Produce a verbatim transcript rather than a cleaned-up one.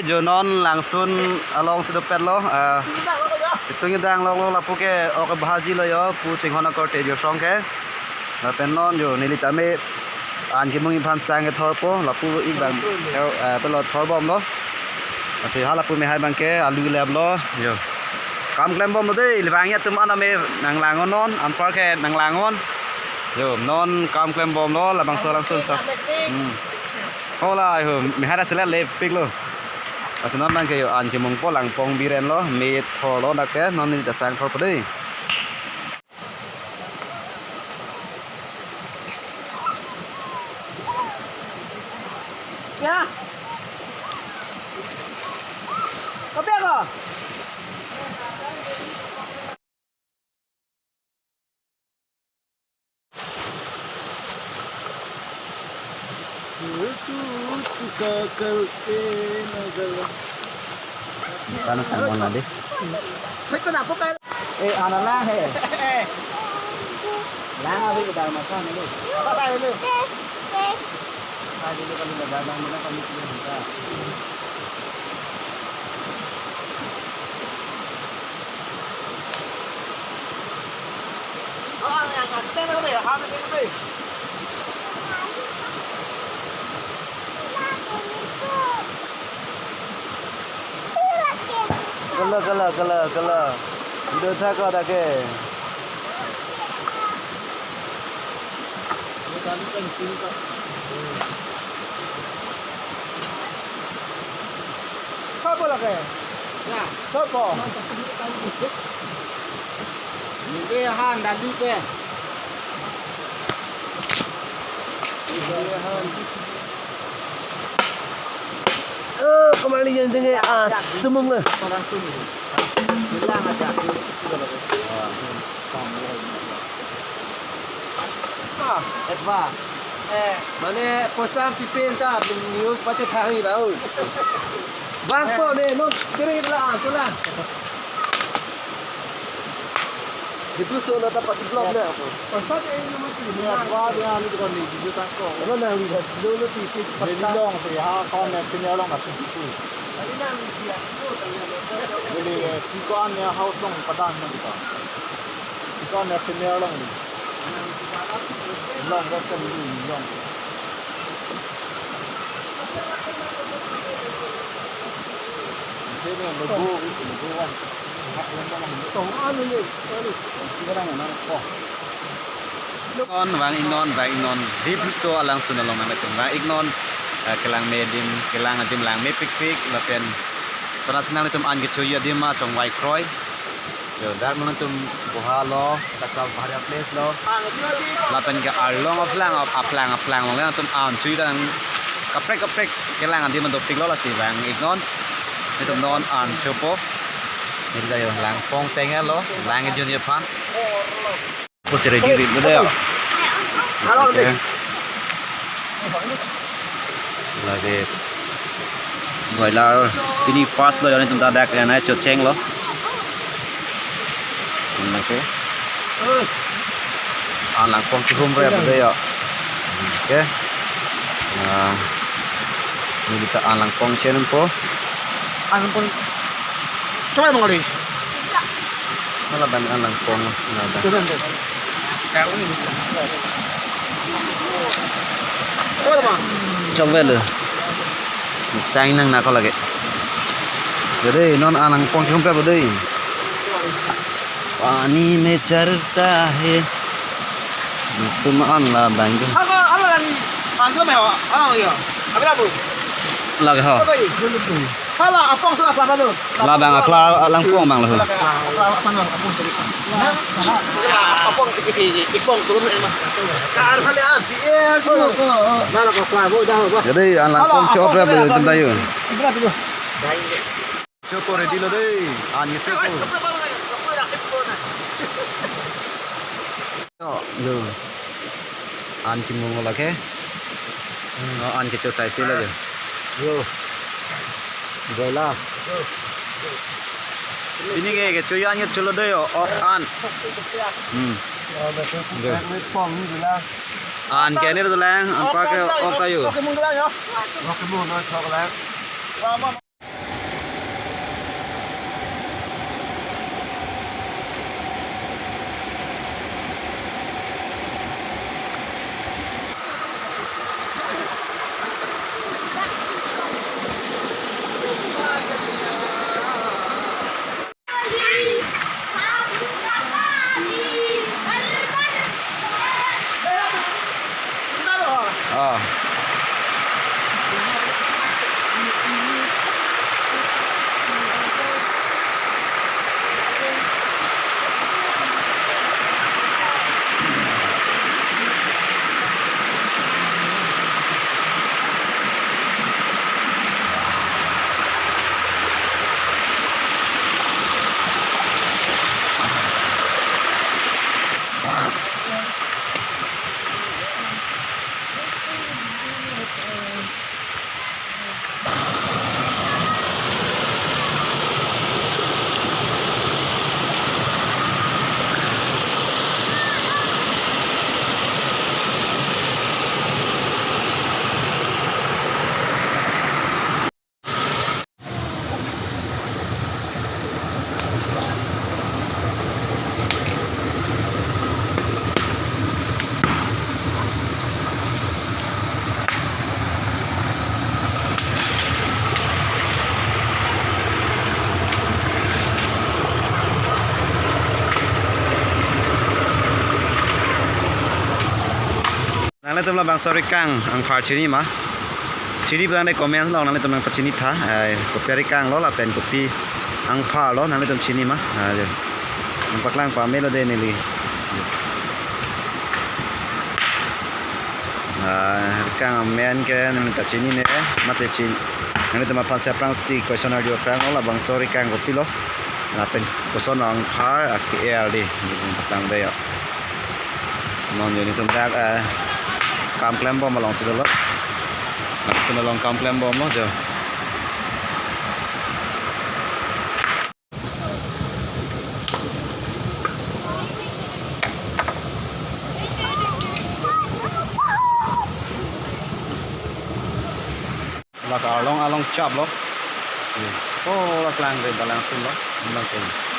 Jo non langsun along si dopetlo, ah, itum kedang longlo lapu ke ok bhaji lo jo, pu chinghon akorte jo song ke. Lapen non jo neli tame an kemung iphan sang kethorpo, lapu ik bang, eh, pelo thorbomlo. Lasi ha lapu mehai bang ke alu leplo, jo. Kam klembomlo dei, lebang ya atum aname nanglang non, anpar ke nanglang non. Jo, non kam klembomlo, labangso langsun sa. Hmm. Hola, ho, mehara sila lepiklo. Lasi non bang ke jo an kemungpo, langpong biren lo, me thorlo dak ke, non neli ta sang thorpo dei. Ya. Kopi ako? Sana sang mon nadi. Eh, ana lang he. Lang abi kita makan ini. Apa tayo ini? Tadi itu kami nggak datang, mana kami punya kita. Kala, kala, kala, kala. Indo thak ko dak ke. Apa lagi? Ya. Apa? Ningke han dali ke. Ningke han. Oh, kemarin yang dengar ah, sumung lah. Orang sini. Bilang aja. Ah, et ba. Eh. Mane poisa pipen ta news pache thang-i ba, oi. Bang po ne, non kiri la, chula. Itu so na ta pati blog na. Poisa de ne mati. Ne ba de ani ko ni ju ta ko. Ano na ni do lo ti ti. Ne ni long si ha ko ne pin long na ti ti. Ani na ni dia ko ta na. Beli, eh, ti ko an ya house long padang na kita. Ikaw na premier lang ni. Long ka kan ni long. Hindi na, logo, logo one. Hak lang na lang. Ito, ano yun? Ano? Hindi ka lang, ano? Oh. Non vang-ik non, vang-ik non. Dipluso alangsun along nanglitum vang-ik non. Eh, kelang me adim, kelang adim lang mepikpik, lapen tonasi nanglitum an kechoji adim ma chongvai kroi. Jo, dak nangtum boha lo, dak ta bahari a-place lo. Lapen ke arlong aplang, ap-, aplang, aplang lo, nangtum an choji dan kaprek kaprek kelang adim dopiklo, lasi vang-ik non. Nelitum non an chopo. Neli ta jo langpong tenglo, lang ejun ephan. Pusi ready ri mo dei. Oke. Lake broiler pini first lo, nelitum ta dak nangchochenglo. Oke. An langpong kihum rep dei jo. Oke. Nah, neli ta an langpong chenpo. An langpong. Coba bang kali. Hala bang an langpong, hala bang. Coba bang. Chok velo. Sang nang nako lagi. Jadi non an langpong kihum rep dei. Pani mein charta hai. Nelitum an labang ke. Ako, ako lagi. Ang kami ho. Ang iyo. Abi labu. Lagi ho. Ako iyo. Hala, apong sa apa tu? Labang aklar langpong bang lo. Apong tiki tiki, ipong turun emak. Kar hale an, iya, mana ko klar bo dah bo. Jadi an langpong chok rep lo nelitum ta jo. Chopo ready lo dei, an chopo. Jo, lo. An kimung lo ke. Hmm, oh, an kecho sai si lo jo. Jo. Boila. Pini ke kecho an kecho lo dei jo, ok an. Hmm. Jo. An ke ne dolang, anpar ke ok ta jo. Ok, mung dolang jo. Ok, mung dolang, ok lang. Nanglitum labangso Rikang angphar chini ma? Chini pulang de comments along nanglitum nangpachini tha. Eh, kopi Rikang lo lapen kopi angphar lo nanglitum chini ma? Ah, jo. Nangpaklang pame lo de neli. Ah, Rikang amen ke nangta chinine, mate chin. Nanglitum aphan si aphrangsi question arju aphrang lo labangso Rikang kopilo. Lapen koson angphar ake-er di. Nangpaklang de ya. Non jo nelitum dak, eh, kam klembom alongsi dolo. Nelitum along kam klembom lo jo. Lake arlong along chaplo. Oh, la klang de balang sunlo. Balang ke.